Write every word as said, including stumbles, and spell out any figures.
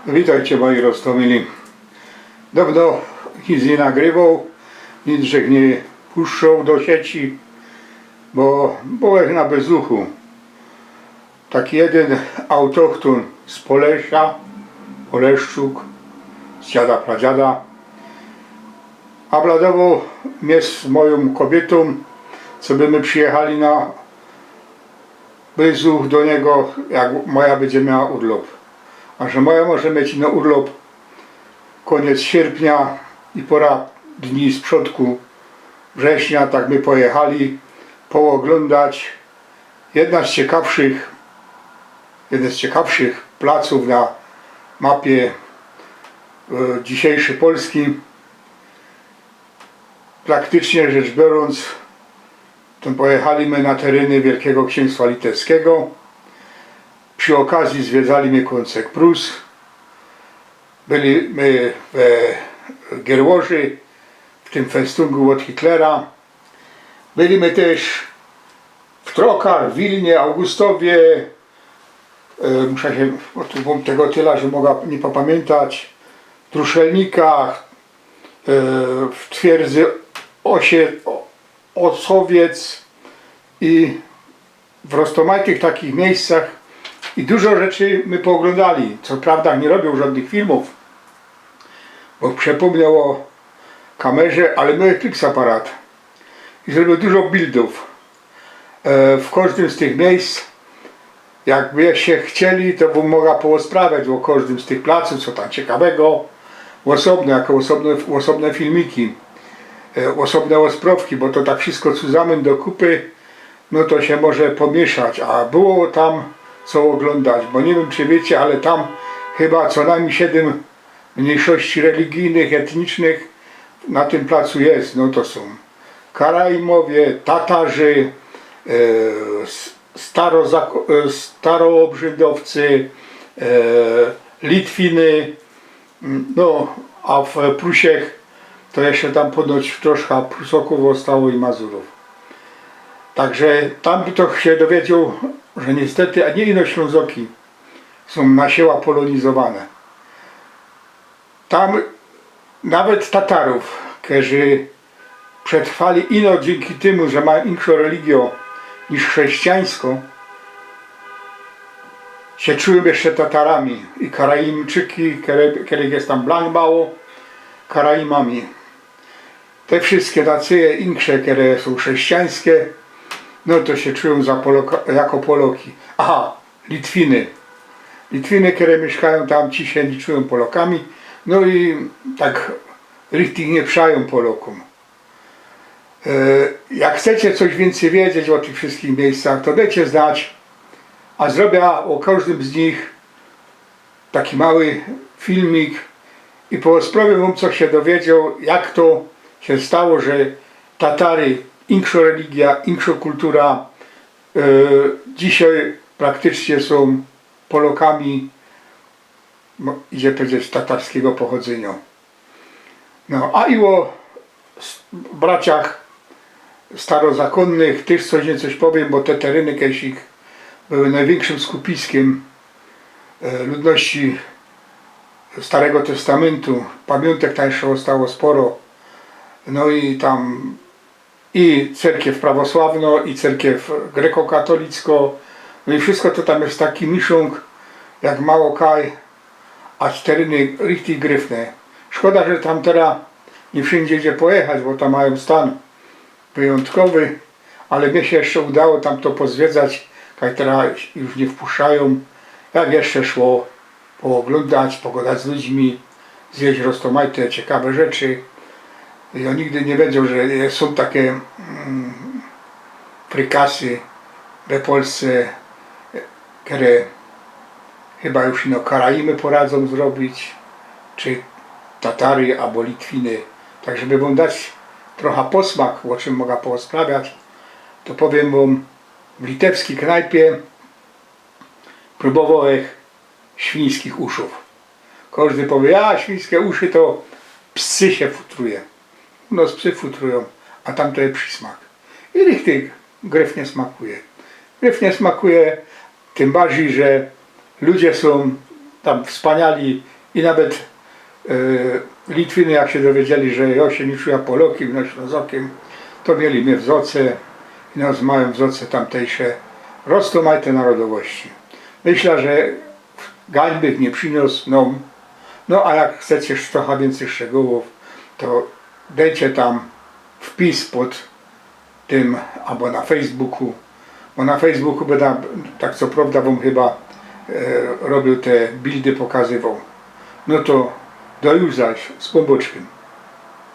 Witajcie, moi roztōmili. Downo nic niy nagrywoł, nic żech niy puszczoł do sieci, bo byłech na bezuchu. Taki jedyn autochtōn z Polesia, Oleszczuk, z dziada pradziada, abladowoł mie z mojōm kobiytōm, co by my przijechali na bezuch do niego, jak moja bydzie miała urlop. A że moja może mieć ino urlop kōniec sierpnia i pora dni z przodku września, tak my pojechali pooglōndać jedna z ciekawszych, jedne z ciekawszych placōw na mapie, e, dzisiejszej Polski. Praktycznie rzecz biorōnc, to pojechali my na tereny Wielkiego Księstwa Litewskiego. Przi ôkazji zwiedzali my kōnsek Prus. Byli my we Gerłoży, w tym festungu ôd Hitlera. Byli my tyż w Trokach, w Wilnie, Augustowie. E, muszã sie, bo tu mōm tego tela, że moga niy popamiyntać. W Druszelnikach, e, w twierdzy Osie-, O-, Osowiec i w roztōmajtych takich miyjscach. I dużo rzeczy my pooglōndali. Co prawda niy robioł żodnych filmōw, bo przepōmniał ô kamerze, ale mioł fix aparat i zrobił dużo bildōw. E, w kożdym z tych miyjsc, jakbyście chcieli, to bych moga porozprawiać ô kożdym z tych placōw, co tam ciekawego. Ôsobne, jako ôsobne, ôsobne filmiki, e, ôsobne ôsprowki, bo to tak wszystko cuzamyn do kupy, no to sie może pomieszać, a było tam co ôglōndać, bo niy wiym, czy wiycie, ale tam chyba co nojmnij siedym myńszości religijnych, etnicznych na tym placu je. No to sōm Karaimowie, Tatarzy, e, s-, starozako-, e, staroobrzydowcy, e, Litwiny, mm, no, a w Prusiech to jeszcze tam ponoć troszka Prusokōw ôstało i Mazurōw. Tak że tam bych sie dowiedzioł, że niystety, a niy ino Ślōnzoki sōm na siyła polōnizowane. Tam nawet Tatarōw, kerzy przetrwali ino dziynki tymu, że majōm inkszõ religiã niż chrześcijańskõ, sie czujōm jeszcze Tatarami. I Karaimczyki, kere-, kerych je tam blank mało, Karaimami. Te wszyjske nacyje insze, kere sōm chrześcijańske, no to sie czujōm za Poloka-, jako Poloki. Aha, Litwiny. Litwiny, kere miyszkajōm tam, ci sie niy czujōm Polokami. No i tak richtig niy przajōm Polokōm. E, jak chcecie coś wiyncyj wiedzieć ô tych wszyjskich miyjscach, to dejcie znać, a zrobiã ô kożdym z nich taki mały filmik i porozprawiōm wōm, co sie dowiedzioł, jak to sie stało, że Tatary, inkszõ religiã, inkszõ kultura, e, dzisiej praktycznie sōm Polokami, no, idzie powiedzieć, tatarskigo pochodzynio. No, a i ô s-, braciach starozakōnnych tyż coś, niycoś powiym, bo te tereny kejsik były nojwiynkszym skupiskym, e, ludności Starego Testamyntu. Pamiōntek tam jeszcze ôstało sporo. No i tam i cerkiew prawosławnõ, i cerkiew grekokatolickõ. No i wszyjsko to tam je taki miszōnk, jak mało kaj, a tereny richtig gryfne. Szkoda, że tam terŏz niy wszyndzie idzie pojechać, bo tam majōm stan wyjōntkowy, ale mie sie jeszcze udało tam to pozwiedzać, kaj terŏz już niy wpuszczajōm. Jak jeszcze szło pooglōndać, pogodać z ludźmi, zjeć roztōmajte ciekawe rzeczy. Jŏ nigdy niy wiedzioł, że je, sōm take, mm, frykasy we Polsce, kere chyba już ino Karaimy poradzōm zrobić, czy Tatary abo Litwiny. Tak, żeby wōm dać trocha posmak, ô czym moga porozprawiać, to powiym wōm, w litewskij knajpie próbowołech świńskich uszōw. Kożdy powiy: „A, świńske uszy to psy sie futruje.” No, psy futrujōm, a tam to je przismak. I richtig gryfnie smakuje. Gryfnie smakuje, tym bardzij, że ludzie sōm Tam wspaniali i nawet e, Litwiny, jak sie dowiedzieli, że jo sie niy czuja Polokym, no Ślōnzokym, to mieli mie w zoce i nos majōm w zoce tamtejsze roztōmajte narodowości. Myśla, że gańby niy prziniōs nōm. No a jak chcecie trocha wiyncyj szczegōłōw, to dejcie tam wpis pod tym abo na Facebooku, bo na Facebooku byda, tak co prowda wōm chyba e, robiōł te bildy, pokazywoł. No to do już zaś z Pōnbōczkym.